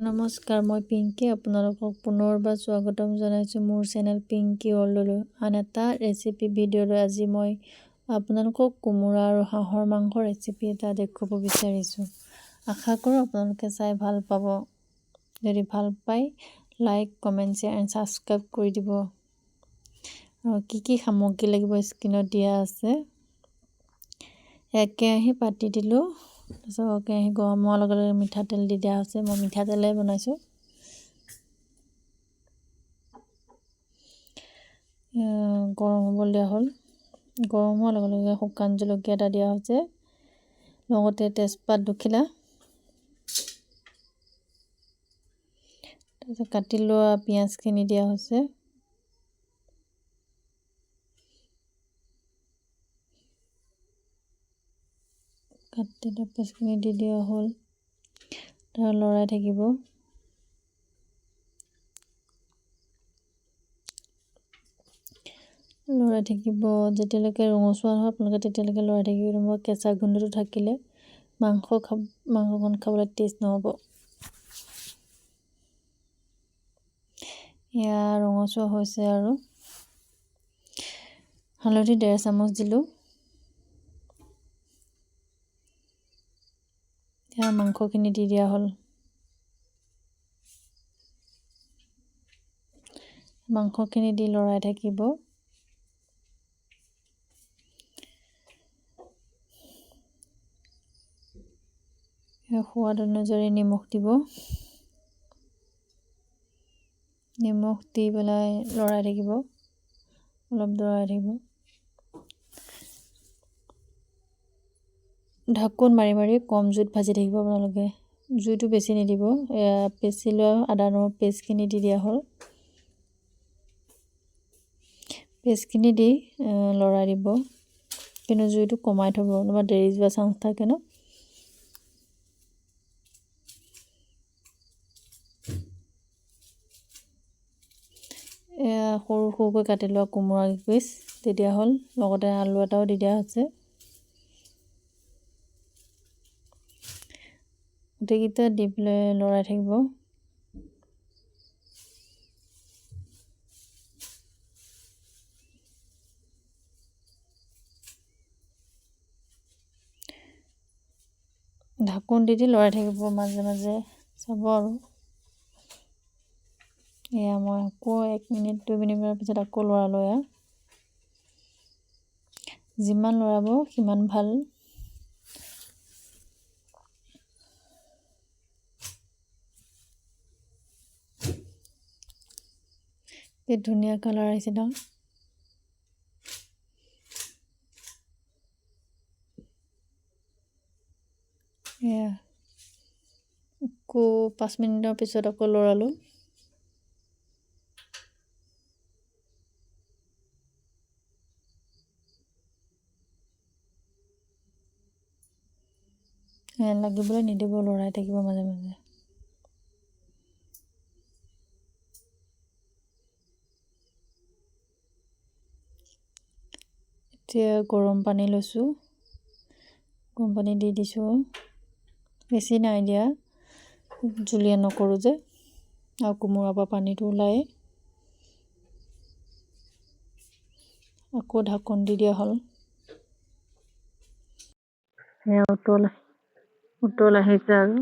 নমস্কাৰ, মই পিংকী, আপোনালোকক পুনৰবাৰ স্বাগতম জনাইছোঁ মোৰ চেনেল পিংকী ৱৰ্ল্ডলৈ আন এটা ৰেচিপি ভিডিঅ'লৈ। আজি মই আপোনালোকক কোমোৰা আৰু হাঁহৰ মাংসৰ ৰেচিপি এটা দেখুৱাব বিচাৰিছোঁ। আশা কৰোঁ আপোনালোকে চাই ভাল পাব। যদি ভাল পায়, like, comment, share and subscribe কৰি দিব। আৰু কি কি সামগ্ৰী লাগিব স্ক্ৰীণত দিয়া আছে। এক কেৰাহী পাতি দিলোঁ। তাৰপিছত কেৰাহী গৰম হোৱাৰ লগে লগে মিঠাতেল দি দিয়া হৈছে। মই মিঠাতেলে বনাইছোঁ। গৰম হ'বলৈ দিয়া হ'ল। গৰম হোৱাৰ লগে লগে শুকান জলকীয়া এটা দিয়া হৈছে, লগতে তেজপাত দুখিলা, তাৰপিছত কাটি লোৱা পিঁয়াজখিনি দিয়া হৈছে। কাটি লোৱা পিঁয়াজখিনি দি দিয়া হ'ল। তাৰ লৰাই থাকিব। লৰাই থাকিব যেতিয়ালৈকে ৰঙচুৱা নহয় আপোনালোকে তেতিয়ালৈকে লৰাই থাকিব। নহ'ব কেঁচা গোন্ধটো থাকিলে মাংসকণ খাবলৈ টেষ্ট নহ'ব। এয়া ৰঙচুৱা হৈছে আৰু হালধি 1.5 চামুচ দিলোঁ। এয়া মাংসখিনি দি দিয়া হ'ল। মাংসখিনি দি লৰাই থাকিব। সোৱাদ অনুযায়ী নিমখ দিব। নিমখ দি পেলাই লৰাই থাকিব, অলপ লৰাই থাকিব। ঢাকোন মাৰি মাৰি কম জুইত ভাজি থাকিব আপোনালোকে, জুইটো বেছি নিদিব। এয়া পিচি লোৱা আদা নহৰু পেষ্টখিনি দি দিয়া হ'ল। পেষ্টখিনি দি লৰাই দিব, কিন্তু জুইটো কমাই থ'ব, নহ'বা দেৰি যোৱা চান্স থাকে ন। এয়া সৰু সৰুকৈ কাটি লোৱা কোমোৰা পিচ দি দিয়া হ'ল, লগতে আলু এটাও দি দিয়া হৈছে। গোটেইকেইটা দি পেলাই লৰাই থাকিব। ঢাকোন দি দি লৰাই থাকিব মাজে মাজে চাব আৰু। এয়া মই আকৌ 1 মিনিট 2 মিনিটৰ পিছত আকৌ লৰালোঁ। এয়া যিমান লৰাব সিমান ভাল। কি ধুনীয়া কালাৰ আহিছে ন। এয়া আকৌ 5 মিনিটৰ পিছত আকৌ লৰালোঁ। লাগিবলৈ নিদিব, লৰাই থাকিব মাজে মাজে। এতিয়া গৰম পানী লৈছোঁ, গৰম পানী দি দিছোঁ, বেছি নাই দিয়া, জুলীয়া নকৰোঁ যে, আৰু কোমোৰাৰ পৰা পানীটো ওলায়। আকৌ ঢাকোন দি দিয়া হ'ল। সেয়া উতল আহিছে আৰু।